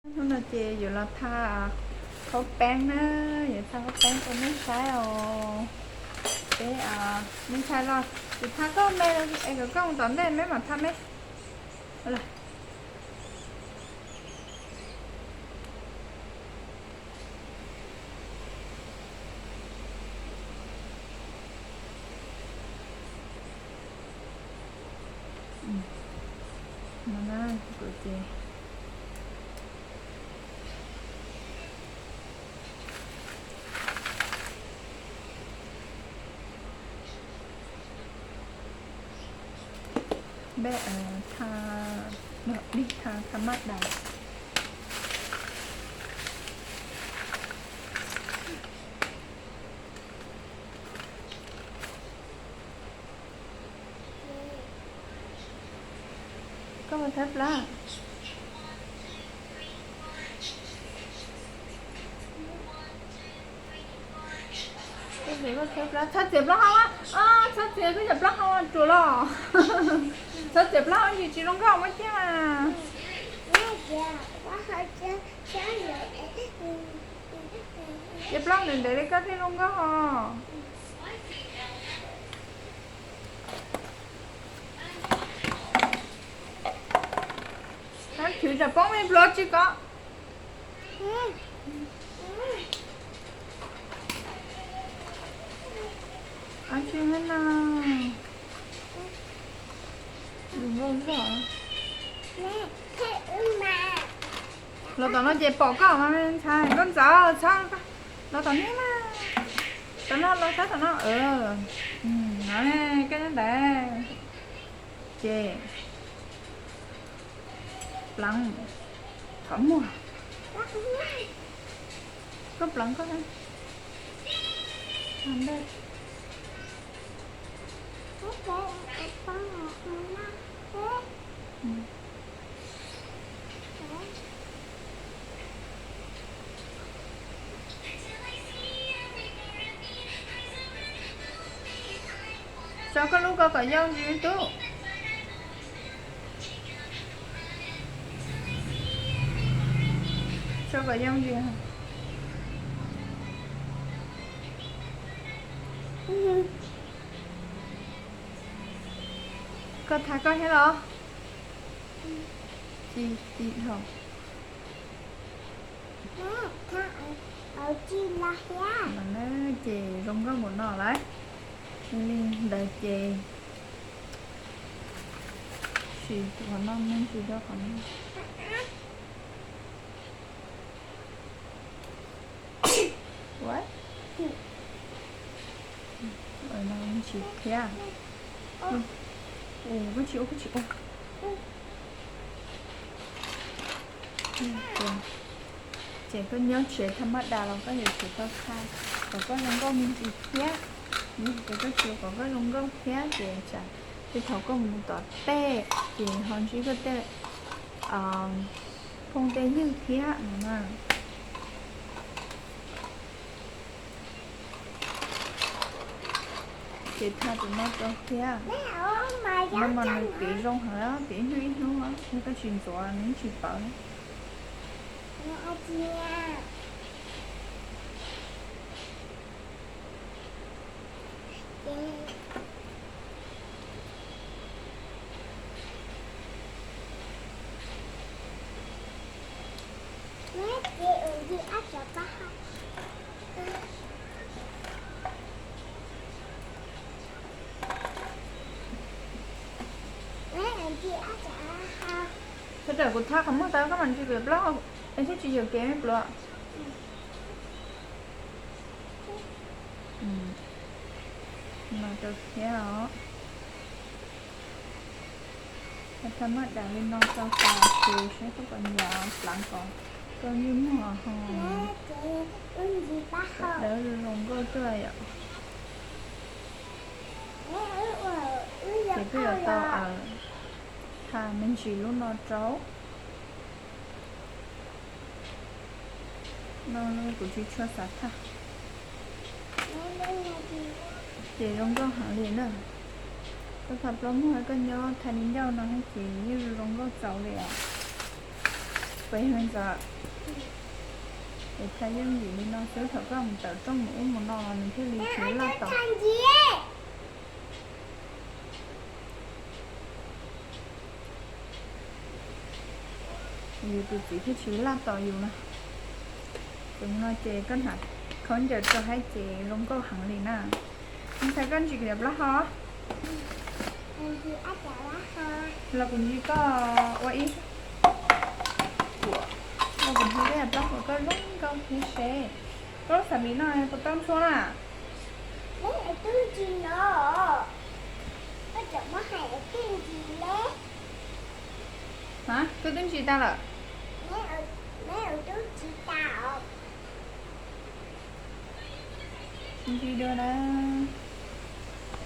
Hnub no ces yuav los tha khaub peeb na, yuav tha khaub peeb rau nej saib os. Peb, nej tha los, kuv tha koj me es kom koj mus tom ntej, me mam tha me. No na, kuv ces Peb tha, peb tha tha maj das. Koj mus thawb plab. Koj txiav plaub hau, txhob txiav plaub hau, koj yog plaub hau ruam los. Txhob txiav plaub hau, tsis zoo nkauj muab ciaj mas. Txiav plaub ntev ntev li koj thiaj zoo nkauj os. Chwv tsam poob me pluav tsis kom. Ab tsi na. Los tom no ces pom koj mas ntshai, koj ntxawm txhob. Los tom no na. Tom no los sab tom no. No, koj nyob ntawd. Ces pleev qhov muag. Koj pleev koj. Tso koj lub ko kom yau ntsis tub. Tso kom yau ntsis. Koj tha koj thiab los? Tsis tim hauv. Ces zoo nkauj npaum no lawm. Li ntawd ces sim qhov no me ntsis rau qhov no. Ua, me ntsis thiab. Ua, koj tsis ua, koj tsis ua. Ces koj nyob tsev tha maj das los koj yuav tsum tau tha kom koj zoo nkauj me ntsis thiab. Ces koj tsis ua kom koj zoo nkauj thiab ces tsam tej thaum koj mus tom tej ces ho ntsib koj tej phooj tej ywg thiab no na. Ces tha tus no rau thiab. No mas nws piv zoo heev, piv ib hnub ib hnub, yog koj tsis ntxuav nws tsis pawv. Thaum kuv tha qhov muag tau koj mam ntsis pem plaub es thiaj tsis yuam kev me pluav. No rau thiab os. Tha maj das li no rau xav ces saib koj puas nyiam pleev kom koj ntsej muag ho dawb zoo nkauj tuaj yom. Ces koj yuav tau tha me ntsis lub no rau. No kuv tsis tshua xav tha. Ces zoo nkauj heev li na. Koj tha plaub muag koj nyob tha li ncauj no ces yeej zoo nkauj txaus li os. Peb ntxov, es thaij yooj yim li no xwb, thaum koj mus tawm rooj mus ub mus no los nws thiaj li tsis laj tau. Yus tus txiv thiaj tsis laj tau yus na. Tus no ces koj hnav khaub ncaws rau haib ces zoo nkauj heev li na. Ntxhais, koj ntsis kuv cov plaub hau. Los kuv ntsis koj ua ib, los kuv ntsis koj cov plaub hau kom koj zoo nkauj thiab seb. Koj lub xav li no puas tau ntxhua na? Neb twb ntsis no, koj tseem muab hais twb ntsis le. Koj twb ntsis tas lawm? Neb twb ntsis tas os. Ntsis dua na.